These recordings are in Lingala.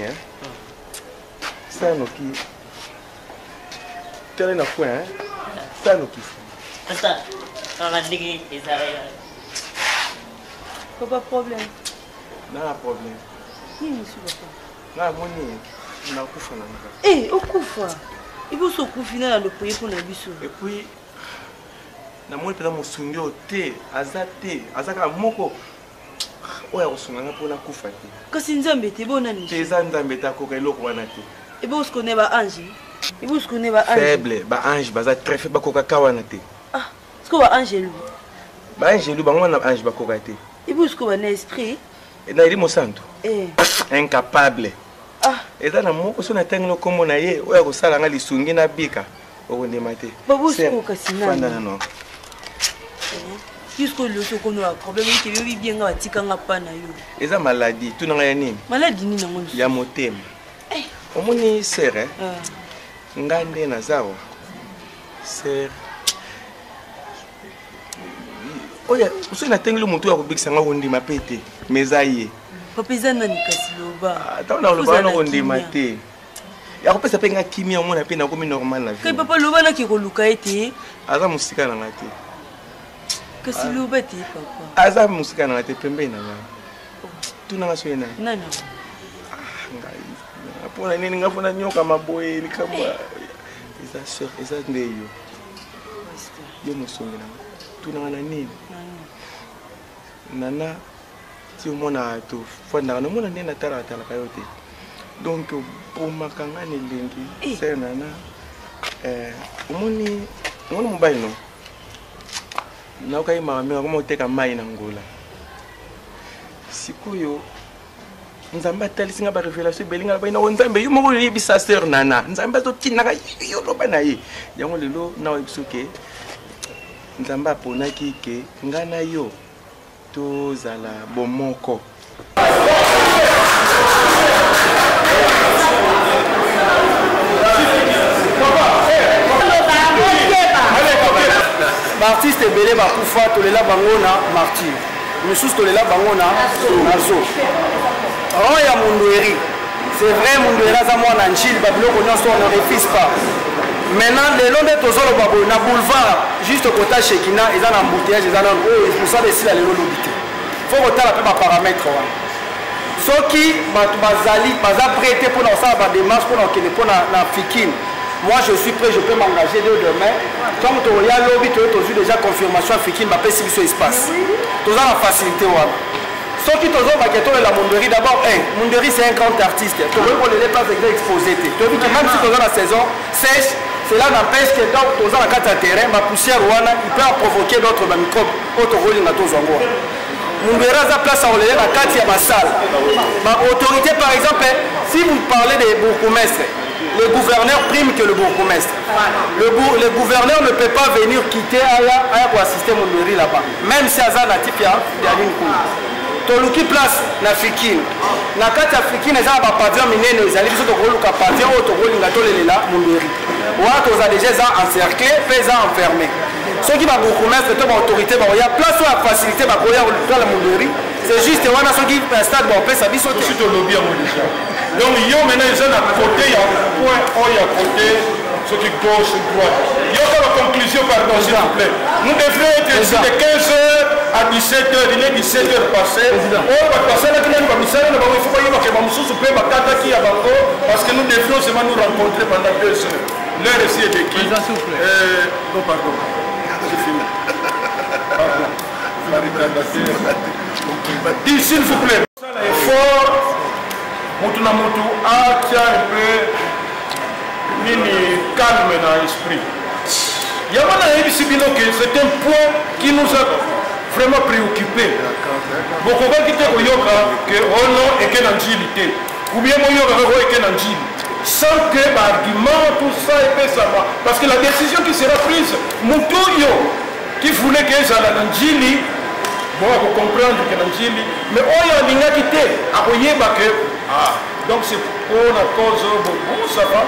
eh? Sala noki. Tala na coin, hein? Sala noki. Pasta, kaka ndenge ezalaka. Papa problème. Na problème. Nini su papa? Nga namoni nakufa na nga. Eh, okufa. Iboso okufi na lopoye mpo na biso. Et puis namoni mpenza mosungi oyo te aza te aza kaka moko oyo akosunga nga mpo nakufa te. Kasi nzambe te bo nani? Te eza nzambe te akoka eloko wana te. Ebo sikone ba ange. Ebo sikone ba ange. Faible ba ange baza très faible bakoka ka wana te. Ah, siko ba angelu. Ba angelu bango wana ange bakoka te. Ebo siko ba na esprit. Na elimo santu. Eh. Incapable. Ah. Eza na moko so natangi no kombo na ye oyo akosala nga lisungi na bika okondima te. Babu siko kasi nani? Fanda nano. Jusqu'au loso kono ya problème ete yobi bien nga batika nga pa na yo. Eza maladie tuna nga ya nini? Maladie nini yango? Ya motema. Eh. Omoni sœur eh? Ah. Nga nde naza awa. Sœur oyo soki natengeli motu ya kobikisa nga kondima mpe te ma eza ye papa eza nani kasi loba ntango nakoloba wana kondima te ya kopesa mpe nga kimia omona mpe nakomi normal na vie papa loba nake koluka ye te aza mosika na nga te kasi loba te papa aza mosika na nga te pembeni na ngai tuna nga soki nani nani ngai mpona nini nga mpona nyokama boye likambo eza sœur eza nde yo yo mosongi na nga tunanga na nini nana ti omona tofandaka namona nde natalaka talaka yo te donc obomaka nga na elengi eh. sœur nana eh, omoni omoni mobali no nayoka ye mawa mingi akoma koteka mai na ngola sikoyo nzambe atalisi nga barevelation ebele nga nabai nako nzambe yo moko oyebisa sœur nana nzambe azotindaka yo loba na ye yango lelo naoyebi biso ke nzambe aponaki ke nga na yo tozala bomoko. Baartiste ebele bakufa tolela bango na martyr misusu tolela bango na na zo rang ya mundueri c'est vrai mundueri aza mwana njili babiloko nyonso on ne refuse pas maintenant lelo nde tozoloba boye na boulevard juste kota shekina eza na embouteillage eza nano oyo mosala esila lelo lobi te fo kotala mpe baparamètre wana soki bato bazali baza prêt te mpona kosala badémarche mpona kokende mpona na fikine moi je suis prêt je peux m'engager dès demain ntango tokoya lobi toye tozwi déjà confirmation ya fikine bapesi biso espace toza na facilité wana soki tozobake tolela munderi d'abord un munderi c'est un grand artiste tokoki kolele place eza exposé te toyebi ke même si toza na saison sèche cela n'empêche que donc toza na kati ya terrain bapoussière wana il peut provoquer d'autres bamicrobe oyo tokolinga tozwa yango wana munderi aza place ya kolele na kati ya basale baautorité par exemple si vous parlez des bourgmestres le gouverneur prime que le bourgmestre. Le, bour, le gouverneur ne peut pas venir quitter Aya, Aya pour assister Munderi là-bas. Même si Aza natif ya Darine Kuna. Toluki place na Fikine. Na kati ya Fikine eza na ba pavillon minene ezali biso tokoluka pavillon oyo tokolinga tolelela Munderi. Wana toza déjà eza encerclé pe eza enfermé. Soki ba bourgmestre to ba autorité bakoya place oyo ya facilité bakoya kotala Munderi c'est juste wana soki stade bakopesa biso te. Soki tolobi yango déjà. Donc yo maintenant eza na côté ya point oyo ya côté soki gauche ou droite. Yoka ba conclusion pardon s'il vous plaît. Nous devrions être ici de 15h à 17h, il est 17h passé. Oyo bato basalaki nani ba misala na bango il faut bayeba ke ba mosusu mpe bakataki ya bango parce que nous devrions seulement nous rencontrer pendant 2 heures. L'heure ici est de qui? Euh, non pardon. J'ai fini. Pardon. La retardataire. Dis s'il vous plaît. Effort mutu na mutu atia un peu nini calme na esprit yango nayebisi bino ke c'est un point qui nous a vraiment préoccupé bokokaki te koyoka ke ono oh eke na njili te ou bien boyoka kaka oyo eke na njili sans que baargument tout ça epesama parce que la décision qui sera prise motu oyo qui voulait que ezala na njili bon akocomprendre ke na njili mais oyo alingaki te akoyeba ke ah, donc c'est mpona cause bon, bon ça va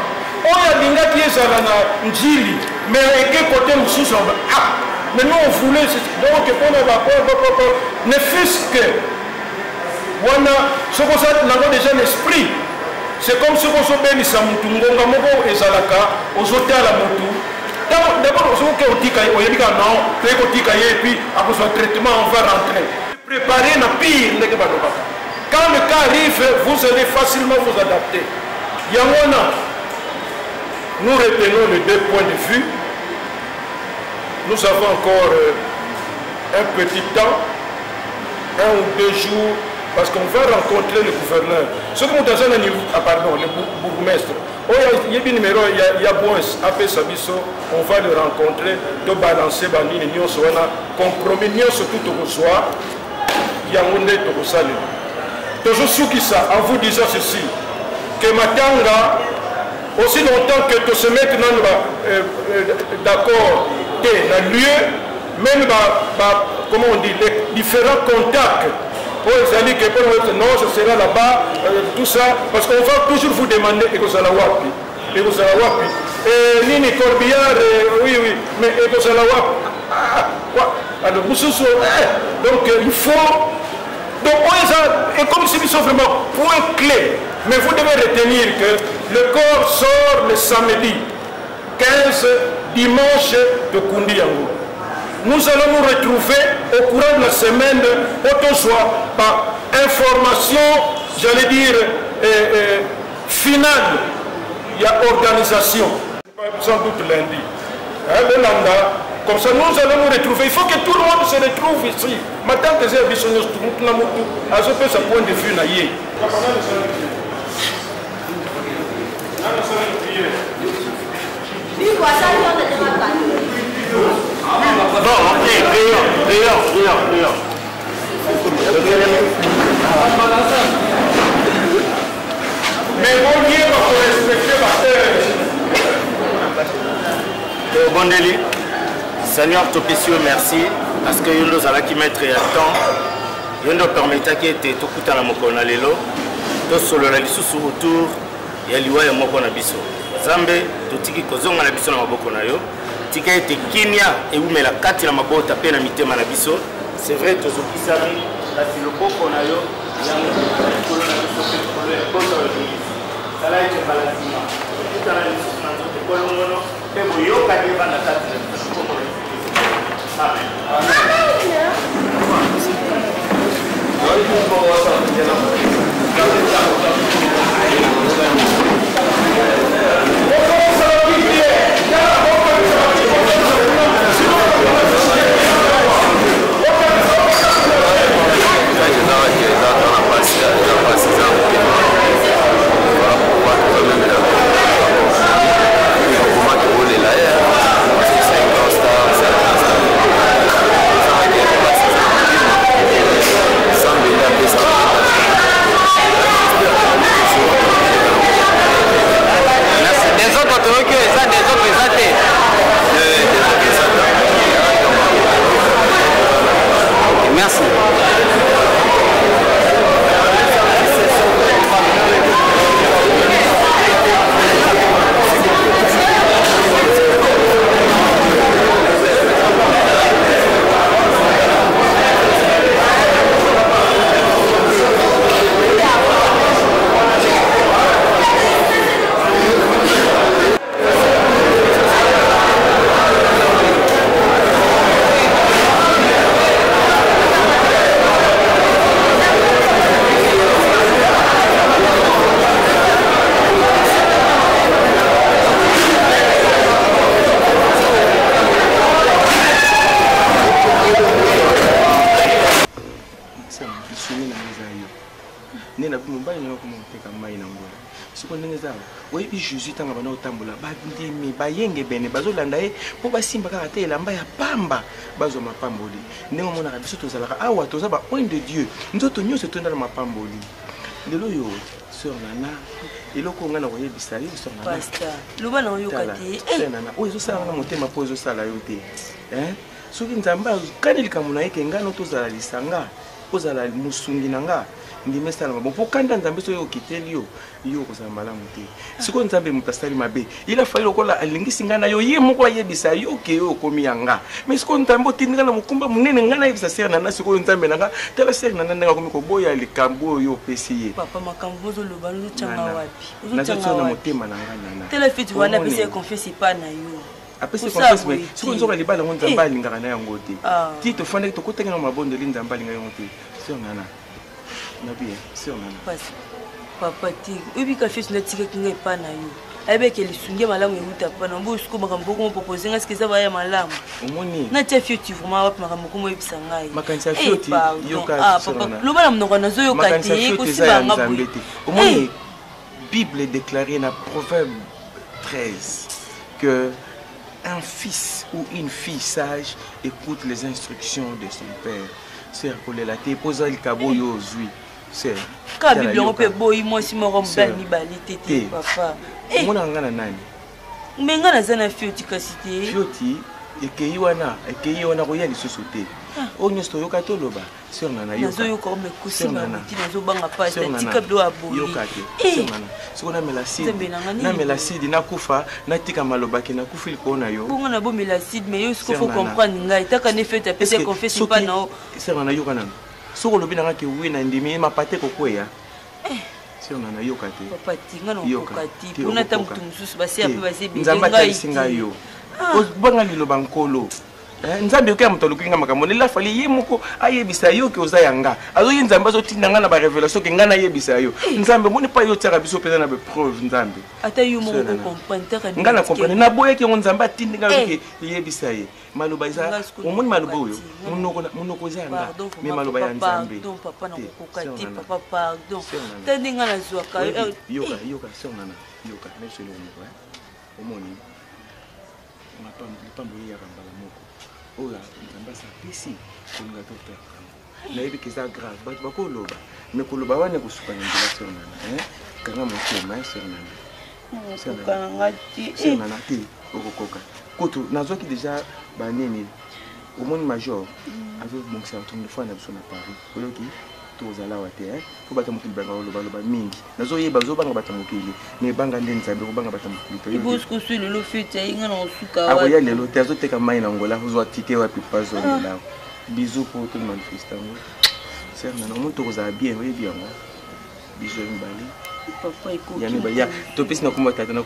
oyo alingaki ezala na njili mais eke kote mosusu ah mais nous on voulait donc mpona ba ne fût-ce que wana soki oza nango déjà l'esprit. C'est comme soki ozobenisa mutu ngonga moko ezalaka ozotala mutu d'abord soki oke otika ye oyebi kaka non toye kotika ye epuis akozwa traitement on va rentrer préparer na pire ndenge balobaka. Quand le cas arrive, vous allez facilement vous adapter. Yango wana nous retenons les deux points de vue. Nous avons encore euh, un petit temps, un ou deux jours, parce qu'on va rencontrer le gouverneur. Ce que nous avons ah, pardon, le bourgmestre, oyo yebi numéro ya, ya bons apesa biso, on va le rencontrer, to balancer banini nyonso wana, compromis nyonso tout tokozwa, yango nde tokosalela. Tozosukisa en vous disant ceci, que matanga aussi longtemps que to se mettre nanu ba euh, euh, d'accord te na lieu même ba, ba comment on dit les différents contacts oyo ezali ke mpona non ce sera là-bas euh, tout ça parce qu'on va toujours vous demander ekozala wapi ekozala wapi eh, nini corbillard eh, oui oui mais ekozala wapi ah, quoi alors mosusu eh, donc euh, il faut donc oyo eza ekomisi biso vraiment point clé. Mais vous devez retenir que le corps sort le samedi 15 dimanche de Kundi Yango. Nous allons nous retrouver au courant de la semaine autosoir par information, j'allais dire, euh, euh, finale. Il y a organisation. Sans doute lundi. Hein, Bolanda, comme ça nous allons nous retrouver. Il faut que tout le monde se retrouve ici. Ma tante eza biso nyonso mutu na mutu azopesa point de vue na ye. Bon, ok, prions, prions, prions, prions. Mais boyeba korespecte baheure. Tobondeli Seigneur, topesi yo merci parce que yo nde ozalaki maître ya temps, yo nde opermetaki ete tokutana mokolo na lelo tosolola lisusu autour ya liwa ya moko na biso. Nzambe, totiki kozonga na biso na maboko na yo, tika ete kimia ewumela kati na mabota mpe na mitema na biso. C'est vrai tozokisami, kasi loboko na yo yango likolo na biso mpe likolo ya libota oyo tolingisi. Sala ete mbala nsima tokutana lisusu na nzoto kolongono mpe boyokani evanda kati na biso. Nkombo na Yesu Kristo. Amen. Nde na mobali na yo akoma koteka mai na ngola soko ndenge eza oyebi jésus ntango abanda kotambola bandimi bayengebene bazolanda ye mpo basimba kaka te elamba ya pamba bazwa mapamboli ndenge omonaka biso tozalaka awa toza ba oint de dieu nzoto nyonso etonda na mapamboli lelo oyo sœur nana eloko ngai nakoyebisa yo sœur nana loba na oyoka te sœur nana oyo ezosala nga motema mpo ezosala yo te soki nzambe akani likambo na ye ke ngai no tozala lisanga ozala mosungi na nga Ndima esalama bon mpo kanda Nzambe soki okiteli yo, yo okozala malamu te. Sikoyo Nzambe moto asali mabe, il a fallu lokola alingisi ngai na yo, ye moko ayebisa yo ke yo okomi ya nga. Mais sikoyo Nzambe otindi ngai na mokumba monene, ngai nayebisa sere na nga sikoyo Nzambe na nga, tala sere na nga ndenge akomi koboya likambo oyo opesi ye. Papa, makambo ozoloba ozotyanga wapi? Nazotyanga na motema na nga nana. Tala feti wana apesi ye confiance epa na yo. Apesi confiance mais sikoyo nzoka libala yango Nzambe eh. alingaka na yango te. Ah. Ti tofandaki tokotaki na mabondeli Nzambe alingaka yango te. Sœur Nana. Nabi, sœur Nana. Pasi. Papa te, oyebi ka feti natikaki ngai epa na yo. Ayebaki lisungi ya malamu euta pa na boyo sikoyo makambo okoma propose ngai sike eza baya malamu. Omoni. Natia fioti vraiment wapi makambo okoma oyebisa ngai. Makanisi ya fioti eh, yoka. Ah papa, loba na monoko nazoyoka te, kosimba nga boye. Omoni eh. Bible déclaré na Proverbe 13 que un fils ou une fille sage écoute les instructions de son père. Sœur kolela te mpo oza likabo oyo ozwi. Sœur. Ka Bible yango mpe eboyi mwasi moko mobali mibale te te papa. Eh. Omonaka nga na nani? Me nga naza na fioti kasi te. Fioti ekei wana ekei wana koya lisusu te. Ah. Oyo nyonso toyoka toloba. Sœur Nana yoka. Nazoyoka ome kosimba moki nazobanga pasi tika bilo ya boye. Yoka te. Eh. Sœur Nana, siko namela acide. Namela acide nakufa, natika maloba ke nakufi likolo na yo. Bongo na bomela acide mais yo siko faut comprendre ngai. Taka ne fete apesa confesse pa na yo. Sœur Nana yoka nanu. Soki olobi na nga ke oui na ndimi mapate kokweya. Eh. Sœur Nana yoka te. Papa tinga na okoka te. Pona ata moto mosusu basi ya pe basi ebele ngai. Nzambe atalisi ngai yo. Ah. Obanga liloba nkolo. Eh, nzambe yoki ya moto aluki nga makambo nela fali ye moko ayebisa yo ke oza ya nga azoki nzambe azotinda nga na barevelation ke nga nayebisa yo eh. nzambe omoni mpa yo otiaka biso mpenza na bapreuve nzambe ata yo moko okomprendre nga na comprendre naboyaki yango nzambe atindi nga yoke eh. yebisa ye maloba eza omoni maloba oyo monoko eza ya nga me maloba ya nzambe yoka yoka sœur nana yoka nayebisa eloko moko omoni Lipamboli eyaka mbala moko oyo Nzambe asi apesi kolinga to perdre yango. Nayebi ke eza grave, bato bakoloba mais koloba wana ekosuka na nzela sœur Nana hein? Kanga motema hein, sœur Nana. Okoka na nga te. Sœur Nana te, okokoka. Kutu nazwaki deja banini omoni major mm. azobongisa bato fois na biso na Paris oyoki tozala awa te hein? po bato ya mokili banga kolobaloba mingi nazoyeba ozobanga bato ya mokili me banga nde nzambe kobanga bato ya mokili te lelo feti ayinga na kosuka akoya lelo te azoteka mai na ngola ozwa tike wapi po azongela ah. bizu po to manifeste yango ser nana omoni tokozala bien oyebi yango bizu ya mibale ya mibale ya topesi na kombo tata na.